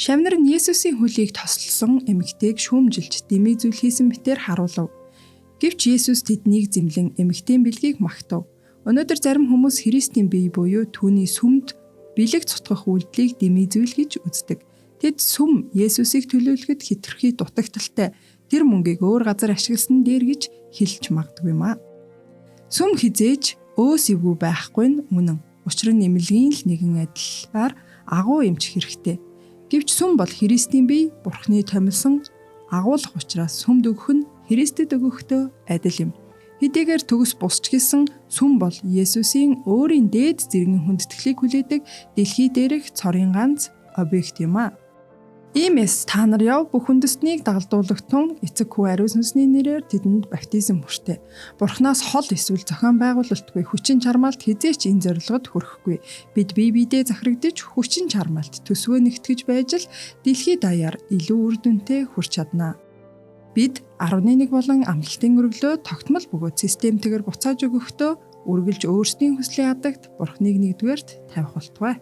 Шавнар нь Есүсийн хөлийг тослсон эмэгтэйг шүүмжилж дэмий зүйл хийсэн мэтээр харуулв. Гэвч Есүс тэднийг зэмлэн эмэгтэйн бэлгийг магтав. Өнөөдөр зарим хүмүүс Христийн бие буюу түүний сүмд бэлэг цутгах үйлдэлийг дэмий зүйл гэж үздэг. Тэд сүм Есүсийг төлөөлөхөд хэтэрхий дутагдалтай тэр мөнгийг өөр газар ашигласан дээр гэж хэлж магадгүй юм аа. Сүм хизээж өөс эвгүй байхгүй нь үнэн. Учир нь эмнэлгийн л нэгэн адилаар агуу эмч хэрэгтэй. Гэвч сүм бол Христийн бие, Бурхны томилсон агуулах учраас сүмд өгөх нь Христэд өгөхдөө адил юм. Хэдийгээр төгс бусч гисэн сүм бол Есүсийн өөрийн дээд зэргийн хүндэтгэлийг хүлээдэг дэлхий дээрх цорын ганц объект юм а. Иймээс та нар яв бүх үндэстнийг дагалдуулагтун эцэг хүү ариун сүнсний нэрээр тэдэнд баптизм хүртээ. Бурханаас хол эсвэл зохион байгуулалтгүй хүчин чармаалт хизээч энэ зорилгод хүрэхгүй. Бид бие биедээ захирагдаж хүчин чармаалт төсвөө нэгтгэж байж л дэлхий даяар илүү үр дүнтэй хүрч чадна. Бид 11 болон амлалтын өргөлөө тогтмол бөгөөд системтэйгээр буцааж өгөхдөө үргэлж өөрсдийн хүслийн адагт Бурхныг нэгдүгээрт тавих болтугай.